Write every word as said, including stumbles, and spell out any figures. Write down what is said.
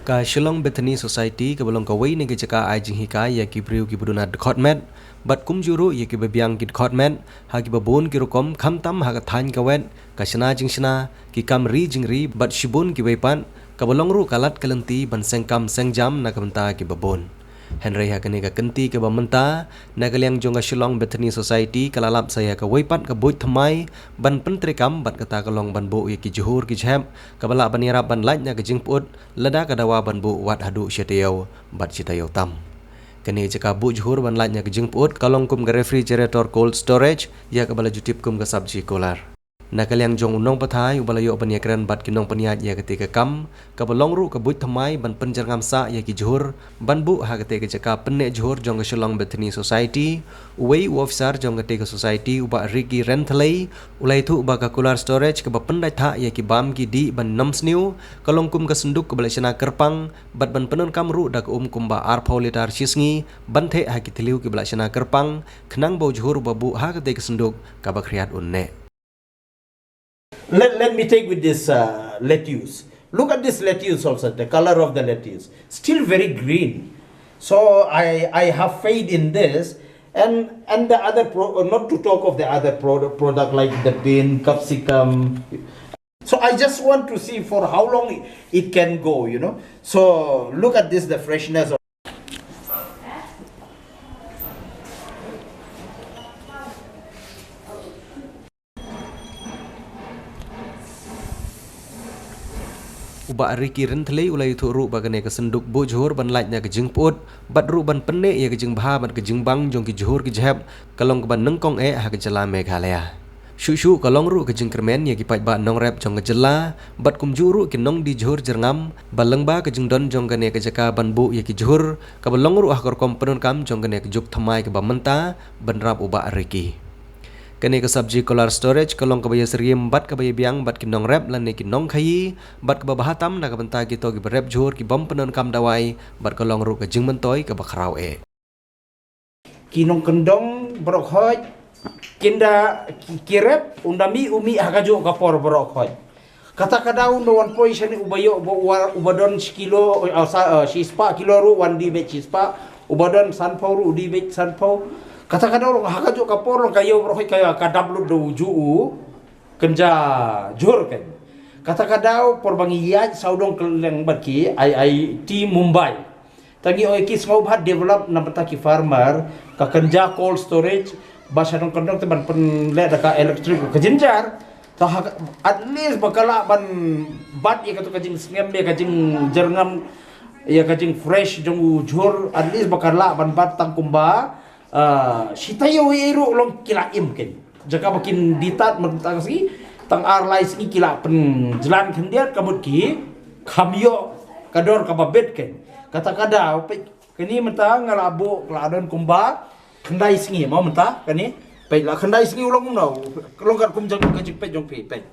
Ka Shillong Bethany Society kaba long kawei na ki jaka ai jinghikai ïa ki briew kiba duna dkhot met bad kumjuh ruh ïa kiba biang ki dkhot met ha kiba bun ki rukom, khamtam ha ka thaiñ ka wet, ka shna jingshna, ki kam ri jingri bad shibun kiwei pat, kaba long ruh ka lad ka lynti ban seng kam seng jam na ka bynta kiba bun. Hynrei ha kane ka kynti kaba mynta, na ka liang jong ka Shillong Bethany Society ka la lap sa ïa kawei pat ka buit thymmai ban pyntreikam bad kata ka long ban buh ïa ki jhur ki jhep kaba lah ban ïarap ban lait na ka jingpyut lada ka dawa ban buh wat haduh shi taïew bad shi taïew tam. Kane ka jaka buh jhur ban lait na ka jingpyut ka long kum ka refrigerator cold storage ïa kaba la ju tip kum ka sabji cooler. Na ka liang jong u nongpathai uba la ïoh ban ïakren bad ki nongpynïaid ïa kata ka kam, kaba long ruh ka buit thymmai ban pynjyrngam sah ïa ki jhur ban buh ha kata ka jaka pynneh jhur jong ka Shillong Bethany Society, uwei u officer jong kata ka society u Bah Ricky Renthlei u la ïathuh ba ka cooler storage kaba pyndait thah ïa ki bam ki dih ban nym sniew ka long kum ka synduk kaba la shna kyrpang bad ban pyndonkam ruh da ka um kumba arphew litar shi sngi ban theh ha ki thliew kiba la shna kyrpang khnang ba u jhur uba buh ha kata ka synduk kaba khriat un neh. Let, let me take with this uh, lettuce. Look at this lettuce also, the color of the lettuce. Still very green. So I, I have faith in this. And, and the other, pro, not to talk of the other pro, product like the bean, capsicum. So I just want to see for how long it can go, you know. So look at this, the freshness of U Bah Ricky Renthlei u la ïathuh ruh ba kane ka synduk buh jhur ban lait na ka jingpyut bad ruh ban pynneh ïa ka jingbha bad ka jingbang jong ki jhur ki jhep ka long kaba nyngkong eh ha ka jylla Meghalaya. Shuh shuh ka long ruh ka jingkyrmen ïa ki paidbah nongrep jong ka jylla bad kumjuh ruh ki nongdie jhur jyrngam ba lyngba ka jingdon jong kane ka jaka ban buh ïa ki jhur kaba long ruh ha ka rukom pyndonkam jong kane ka juk thymmai kaba mynta bynrap u Bah Ricky. Kane ka sabji cooler storage ka long kaba ïasyriem bad kaba ïabiang bad ki nongrep lane ki nongkhaïi bad kaba bha tam na ka bynta kito kiba rep jhur kibym pyndonkam dawai bad ka long ruh ka jingmyntoi kaba khraw eh. Ki nongkyndong baroh khoit kin da ki, ki rep, un da mih u mih ha kajuh ka por baroh khoit. Kata ka daw un da wan poi shane uba ïoh uba, uba, uba don shi kilo, uh, sa, uh, shi spah kilo ruh wan die beit shi spah, uba don sanphew ruh die beit sanphew. Kata ka daw ha kajuh ka por long ka ïew baroh khoit ka, ka dap lut da u juh u kynja jhur kan. Kata ka daw por ba ngi ïaid sawdong kylleng bad ki I I T Mumbai. Tang ngi ong ïa ki sngewbha develop na bynta ki farmer ka kynja cold storage ba sha nongkyndong te ban pynleh da ka electric ka jynjar. Ta ha, at least ba ka lah ban bat ïa katu ka jingsngem ïa ka jingjyrngam ïa ka jingfresh jong u jhur, at least ba ka lah ban bat tang kumba Ah, shi taïew ei ruh long ki la im kein. Jaka ba kin die tad mynta ka sngi, tang ar lai sngi ki la pynjlan khyndiat ka mut ki kham ïoh ka dor kaba bit kein. Kata ka daw peit kane mynta nga la buh la don kumba khyndai sngi mo mynta kane. Peit la khyndai sngi u long kumno, long kat kum jong ka jingpeit jong phi peit.